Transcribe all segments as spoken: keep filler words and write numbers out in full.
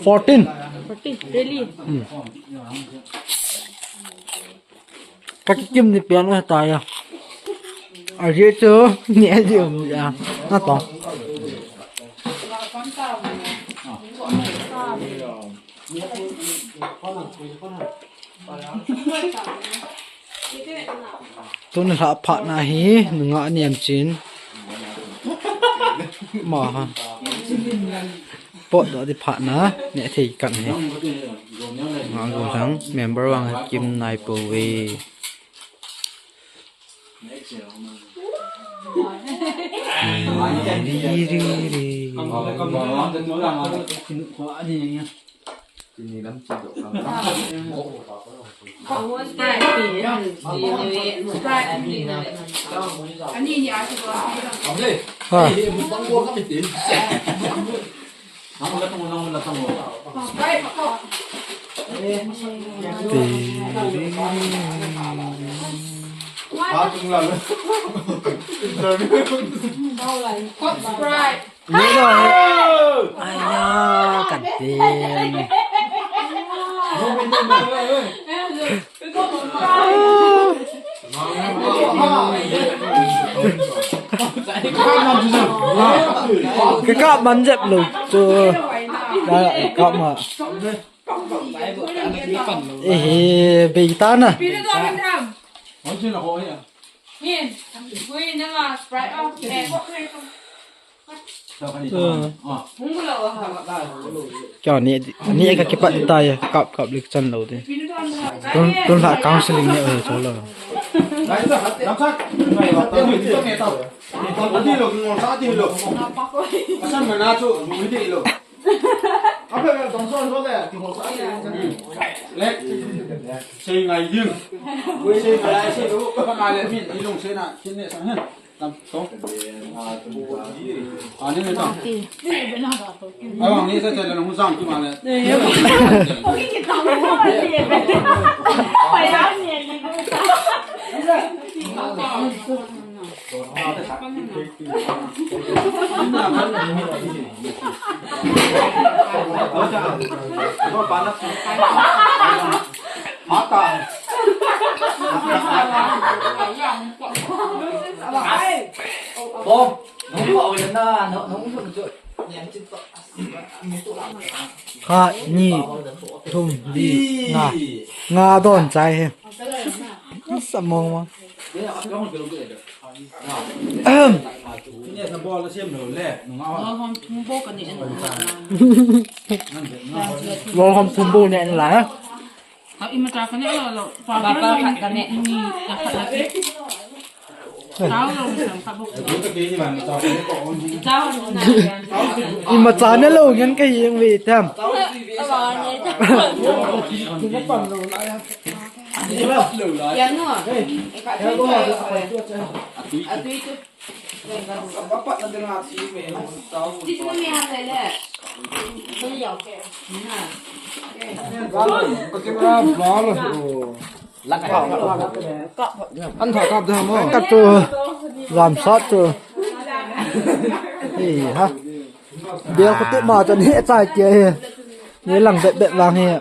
Fourteen. Fourteen, really? Hmm. Ka kikim ni pian u ta ya. A je chu ni a je um ya. Na to. Tun lha phatna hi nunga niam chin. Ma ha. Potdoh di phatna ne thei kan hi. Nga go thang member vang kim nai po ve. Ri, ri, ri. Ha. Subscribe. Ni lo. Aya, kan tin. Ka kap man jep lou chu. Ka kap ma. Ehe, bei ta na. Hin, gui na nga Sprite oh. Eh, kya ni, ni ka kipat ta ya, kap, kap lik chan lo de. Tun, tun la counseling ni, eh, cholo. Sei ngai ding. Sei ngai, sei lu. Ka ngai le min, i lung sei na, kin ne sang hen. Tam, to. A, ni ne tang. Ai, wang ni sa che le nung sang ki ma le. Khat, ni, thum, li, nga. Nga don chai he. Sa mong mong. Ahem. Lolhom thum bou ne la. Imacha ne lou ngen ka hi ve tam. An tha kap da mo. Kap tu. Lam sat tu. Ei ha. Bel ko te ma chan he chai ke he. Ni lang bet bet lang he.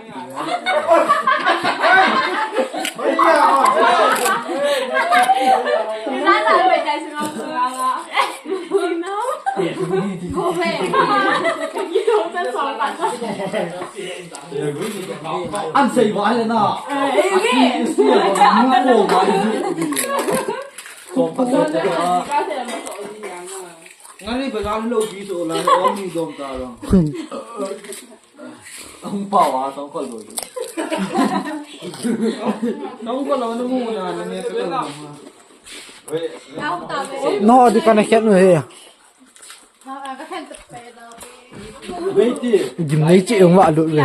An sei vai le na. Asi, asi, mu ko vai. Som pa so. Ngani ba lam lo bi so la, o mi dom ta lo. Ang pa wa, tong ko lo. Tong ko lo, no mu na, ne ka lo. No, di ka na khet no he. Gim nei chi ong wa lut ve.